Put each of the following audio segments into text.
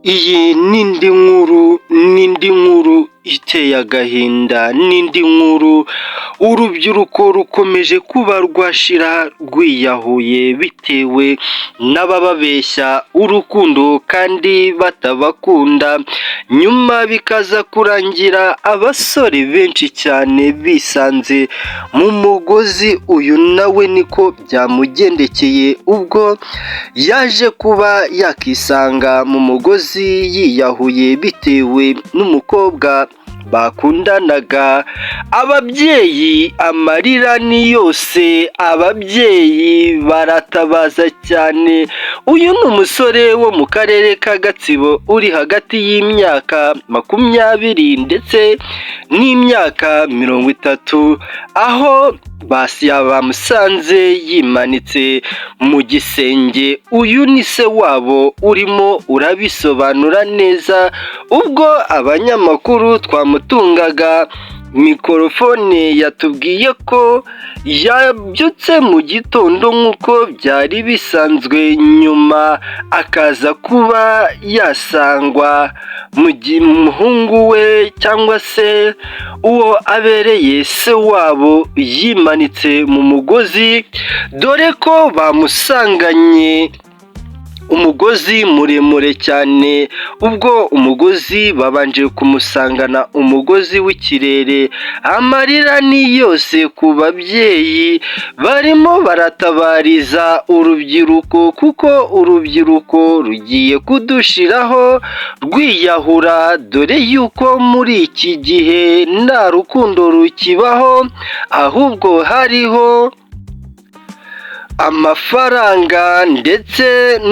Iyi ni indi nkuru n'indi nkuru iteye agahinda n'indi nkuru, urubyiruko rukomeje kuba rwashira rwiyahuye bitewe n'abababeshya urukundo kandi batabakunda, nyuma bikaza kurangira abasore benshi cyane bisanze mu mugozi, uyu nawe niko byamugendekeye ubwo yaje kuba yakisanga mu mugozi yiyahuye bitewe n'umukobwa bakundanaga. Ababyeyi amarira ni yose, ababyeyi baratabaza cyane. Uyu ni umusore wo mu karere ka Gatsibo uri hagati y'imyaka 20 ndetse n'imyaka 30, aho bamusanze yimanitse mu gisenge. Uyu ni se wabo urimo urabisobanura neza, ubwo abanyamakuru twamutungaga mikorofone yatubwiye ko yabyutse mu gitondo nk'uko byari bisanzwe, nyuma akaza kuba yasangwa mu muhungu we cyangwa se uwo abereye se wabo yimanitse mu mugozi, dore ko bamusanganye umugozi muremure cyane. Ubwo umugozi babanje kumusangana umugozi w'ikirere. Amarira ni yose ku babyeyi, barimo baratabariza urubyiruko kuko urubyiruko rugiye kudushiraho rwiyahura, dore yuko muri iki gihe nta rukundo rukibaho, ahubwo hariho amafaranga ndetse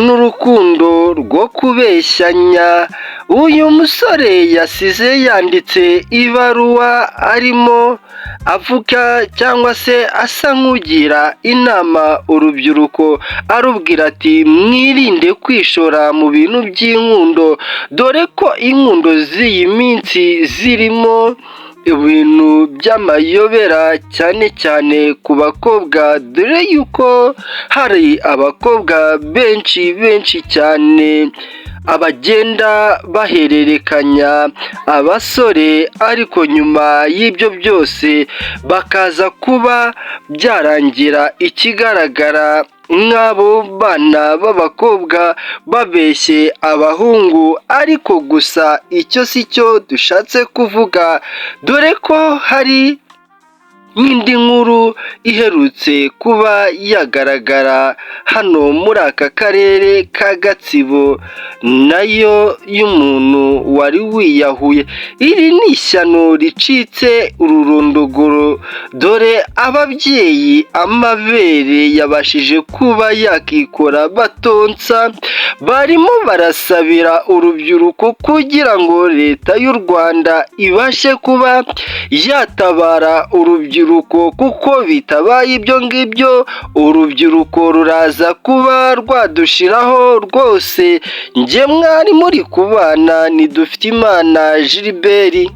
n'urukundo rwo kubeshyanya. Uyu musore yasize yanditse ibaruwa arimo avuga cyangwa se asa nk'ugira inama urubyiruko, arubwira ati mwirinde kwishora mu bintu by'inkundo, dore ko inkundo z'iyi minsi zirimo ibintu by'amayobera cyane cyane ku bakobwa, dore yuko hari abakobwa benshi benshi cyane abagenda bahererekanya abasore, ariko nyuma y'ibyo byose bakaza kuba byarangira ikigaragara nk'abo bana b'abakobwa babeshye abahungu. Ariko gusa icyo si cyo dushatse kuvuga, dore ko hari n'indi nkuru iherutse kuba yagaragara hano muri aka karere ka Gatsibo, nayo y'umuntu wari wiyahuye. Iri ni ishyano ricitse ururondogoro, dore ababyeyi amabere yabashije kuba yakikora batonsa, barimo barasabira urubyiruko kugira ngo leta y'u Rwanda ibashe kuba yatabara urubyiruko, kuko bitabaye ibyo ngibyo urubyiruko ruraza kuba rwadushiraho rwose. Njye mwari muri kubana ni Dufiteimana Gilbert.